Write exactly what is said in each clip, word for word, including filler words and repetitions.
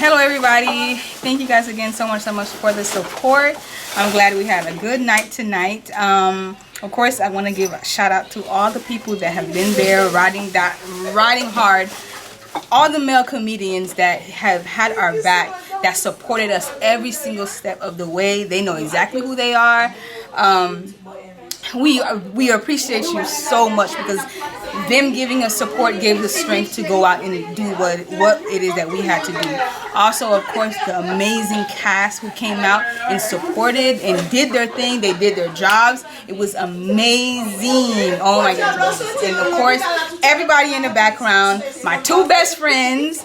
Hello, everybody. Thank you guys again so much, so much for the support. I'm glad we had a good night tonight. Um, of course, I want to give a shout out to all the people that have been there riding that, riding hard. All the male comedians that have had our back, that supported us every single step of the way. They know exactly who they are. Um, we we appreciate you so much because them giving us support gave us strength to go out and do what what it is that we had to do. Also, of course, the amazing cast who came out and supported and did their thing. They did their jobs. It was amazing. Oh my goodness. And of course, everybody in the background, my two best friends.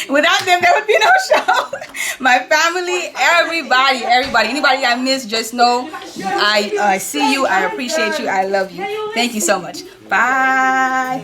Without them, there would be no show. My family, everybody, everybody. Anybody I miss, just know I, I see you, I appreciate you, I love you. Thank you so much. Bye.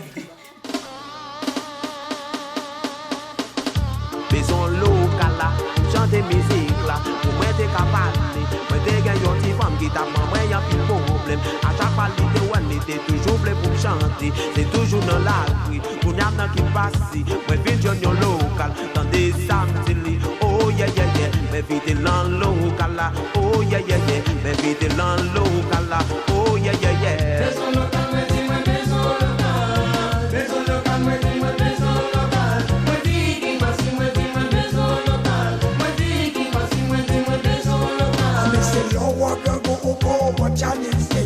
Bezwen lokal la, pou chante mizik la, pou mwen te ka pale. Mwen te gen yon ti fanm ki t ap ban mwen anpil pwoblèm. A chak fwa li te wè m, li te toujou vle pou m chante. Se toujou nan lari, kounye a m nan ki pase. Mwen vin jwenn yon lokal, tande sa m di li. Oh yeah yeah yeah, m envite l nan lokal la. Oh yeah yeah yeah, m envite l nan lokal la. Oh yeah yeah yeah. Bezwen lokal, mwen di mwen bezwen lokal. Bezwen lokal, mwen di mwen bezwen lokal. Mwen di ki pasi, mwen di mwen bezwen lokal. Mwen di ki pasi, mwen di mwen bezwen lokal. Anben se lè w wè grangou ou pran yon bon tchanitye.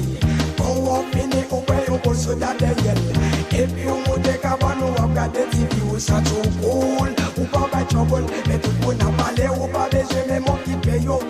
Bon w ap fini ou pran yon bon soda dèyè l. Epi ou moute kabann ou ap gade T V ou santi w cool. Ou pa bay trouble, men tout moun ap pale, ou pa bezwen menm okipe yo.